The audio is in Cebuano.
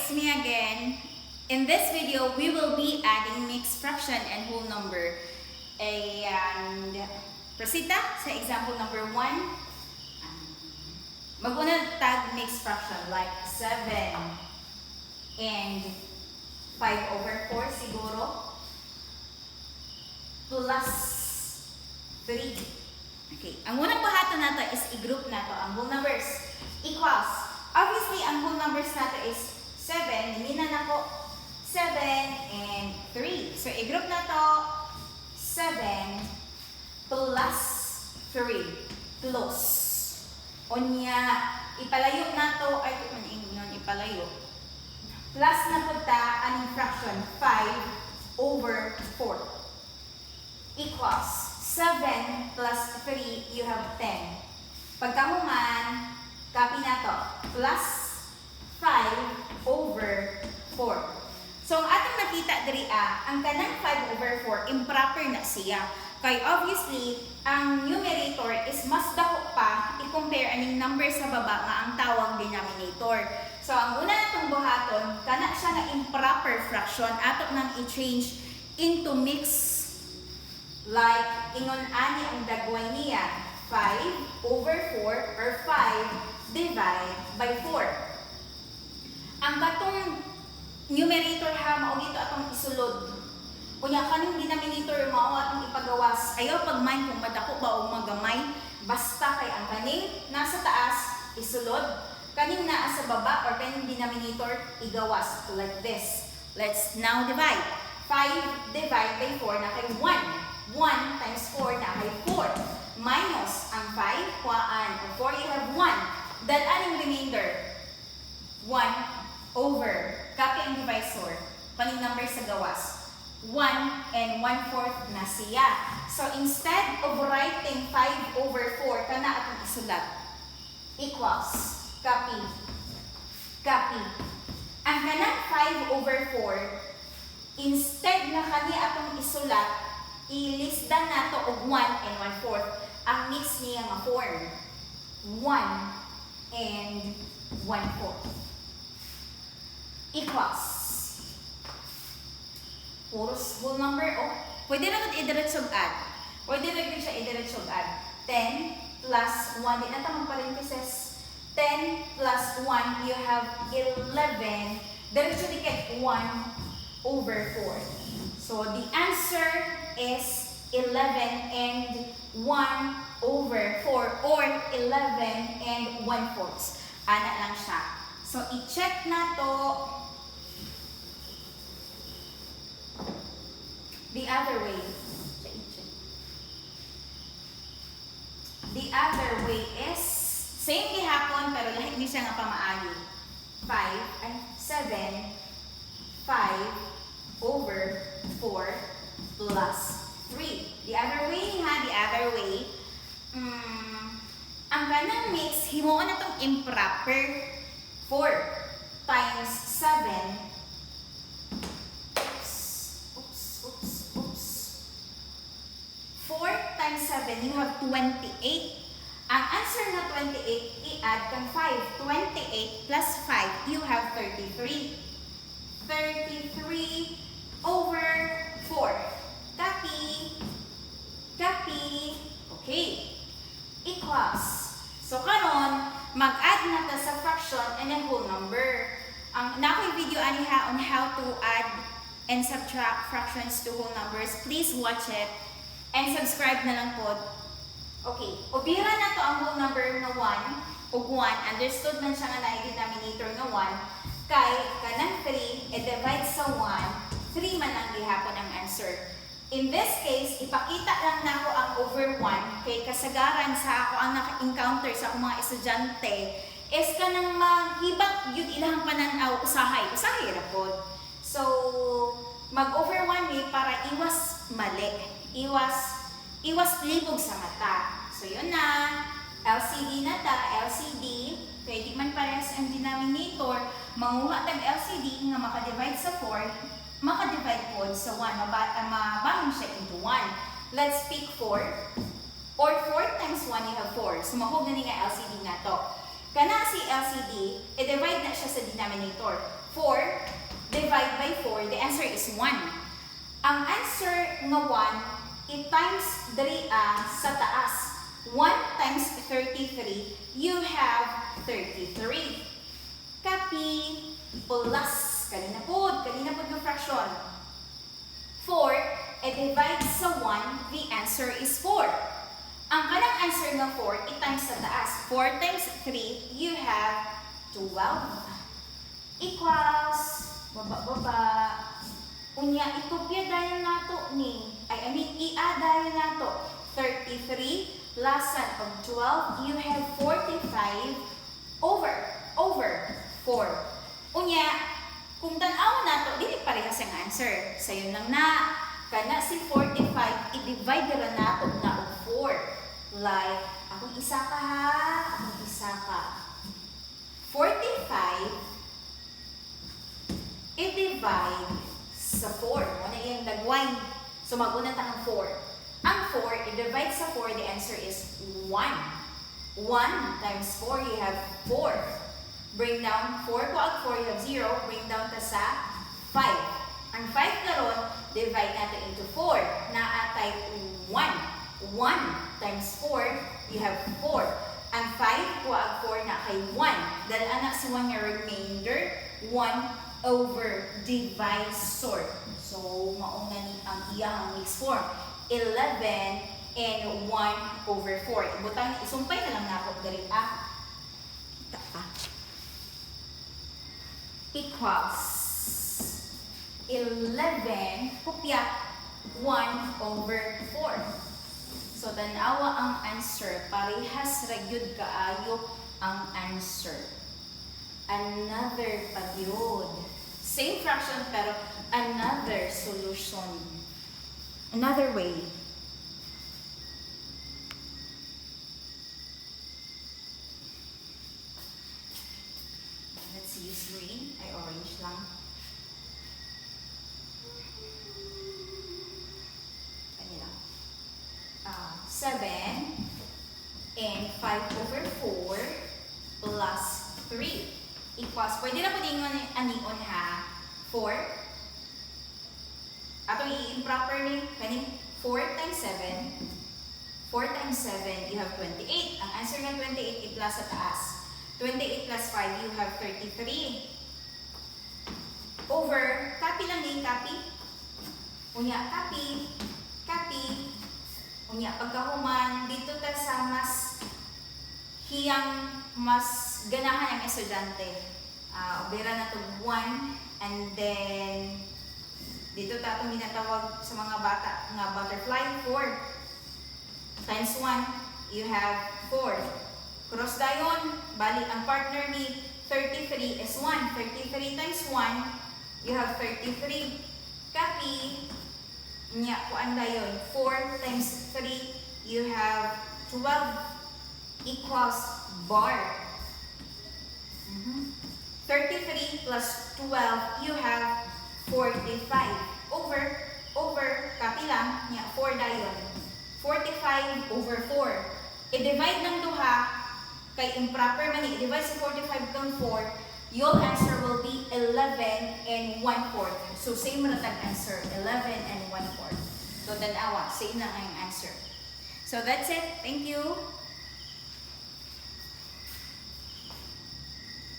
It's me again. In this video, we will be adding mixed fraction and whole number. And proceed ta sa example number 1. Mag-una tag mixed fraction like 7 and 5 over 4 siguro plus 3. Okay, ang unang buhaton nato is i-group nato ang whole numbers equals. Obviously, ang whole numbers nato is 7. Nilina nako 7 and 3. So, i-group nato 7 plus 3. Plus. Unya, ipalayo nato, ay, ito man ingnon, ipalayo. Plus na pud ta aning fraction, 5 over 4 equals 7 plus 3, you have 10. Pagkahuman, copy na to. Plus 5 over 4. So, ang atong nakita diri ah, ang kanang 5 over 4, improper na siya. Kay obviously, ang numerator is mas dako pa i-compare aning number sa baba nga ang tawag denominator. So, ang una natong buhaton, kana siya nga improper fraction, ato nang i-change into mix, like ingon ani ang dagway niya, 5 over 4 or 5 divide by 4. Ang katong numerator ha, mao gito atong isulod. Unya kaning denominator mao atong ipagawas. Ayaw pag-mind kung madako ba o magamay, basta kay ang kaning nasa taas isulod, kaning naa sa baba or kaning denominator igawas like this. Let's now divide. 5 divide by 4 na kay 1. 1 times 4 na kay 4. Minus ang 5, kuhaan. O 4, you have 1. Then aning remainder? 1 over, copy ang divisor, kaning number sa gawas. 1 and 1 fourth na siya. So instead of writing 5 over 4, kana atong isulat. Equals, copy, copy. Ang kanang 5 over 4, instead na kani atong isulat, ilisdan nato og 1 and 1 fourth. Ang mix niya nga form. 1 and 1 fourth. Equals. Puros whole number, oh. Pwede na gud idiretso add. Pwede na gud siya idiretso add. 10 plus 1, di na ta mag parenthesis. 10 plus 1, you have 11. Diretso dikit 1 over 4. So the answer is 11 and 1 over 4 or 11 and 1 fourths. Ana lang siya. So i-check na to the other way. Siya i-check. The other way is same gihapon pero lahi ni siya nga pamaagi. 5 ay 7 5 over 4 plus 3. The other way ha, the other way. Ang kanang mix, himuon na tong improper. 4 times 7. Oops, oops, oops, oops. 4 times 7, you have 28. Ang answer na 28, i-add kang 5. 28 plus 5, you have 33. 33 over 4. Copy. Copy. Okay. Equals. So, karon mag-add na ta sa fraction and a whole number. Ang naa ko'y video ani ha on how to add and subtract fractions to whole numbers. Please watch it and subscribe na lang po. Okay, ubira na to ang whole number nga 1 ug 1. Understood man siya nga naay denominator nga 1. Kay kanang 3 i-divide sa 1, 3 man ang gihapon ang answer. In this case, ipakita lang nako ang over 1 kay kasagaran sa ako ang naka-encounter sa akong mga estudyante is kanang mahibak yun ilahang pananaw usahay. Usahay ra pod. So, mag over 1 mi para iwas mali. Iwas iwas libog sa mata. So, yun na. LCD na ta, LCD. Pwede man parehas ang denominator. Manguha tag LCD nga maka-divide sa 4, maka-divide pod sa 1. Mabahin siya into 1. Let's pick 4. Or 4 times 1, you have 4. So, mahog na ni nga LCD na to. Kana si LCD, i-divide na to sa 4. I-divide na siya sa denominator. 4 divide by 4, the answer is 1. Ang answer nga 1, i-times diri sa taas. 1 times 33, you have 33. Copy plus, kanina pod nga fraction. 4, i-divide sa 1, the answer is 4. Ang kanang answer nga 4, i-times sa taas. 4 times 3, you have 12. Equals, baba, baba. Unya, ikopya dayon nato ni, ay, I mean, i-add dayon nato. 33 plus of 12, you have 45 over 4. Unya, kung tan-aw nato, dili parehas ang answer. Sayon lang na, kana si 45, i-divide ra nato na og 4. Like, akong isa ka ha, akong isa ka. 45, i-divide sa 4. Mao na iyang dagway. So, mag-una ta ang 4. Ang 4, i-divide sa 4, the answer is 1. 1 times 4, you have 4. Bring down 4 ko ang 4, you have 0. Bring down ta sa 5. Ang 5 karon, divide natin into 4. Naa tay 1. 1 times 4, you have 4. Ang 5 ko ang 4 na kay 1. Dahil anak si 1 nga remainder, 1 over divisor. So, mauna ni ang iyang mixed form. 11 and 1 over 4. Ibutang, isumpay na lang nako diri ah. Kita pa. Equals 11, kopya, 1 over 4. So, tanawa ang answer. Parehas ra gyud kaayo ang answer. Another pa gyud. Same fraction pero another solution. Another way. Let's use green. Ay, orange lang. Ano lang? 7 and 5 over 4 plus 3 equals, pwede na po din anion ha, 4. Atong i-improper ni, kaning 4 times 7. 4 times 7, you have 28. Ang answer ng 28, i-plus sa taas. 28 plus 5, you have 33. Over, copy lang ni, copy. Unya, copy, copy. Unya, pagkahuman, dito ta sa mas hiyang mas ganahan ang estudyante. Ubira na to 1 and then dito ta itong ginatawag sa mga bata nga butterfly, 4 times 1, you have 4. Cross dayon, bali ang partner ni 33 is 1. 33 times 1, you have 33. Copy, nya kuan dayon, 4 times 3, you have 12 equals bar. 33 plus 12, you have 45. Over, copy lang, nya 4 dayon. 45 over 4. I-divide ng duha, kay improper man ni, i-divide sa 45 kang 4, your answer will be 11 and 1/4. So, same ra tag answer, 11 and 1/4. So, tanawa, same lang ang answer. So, that's it. Thank you.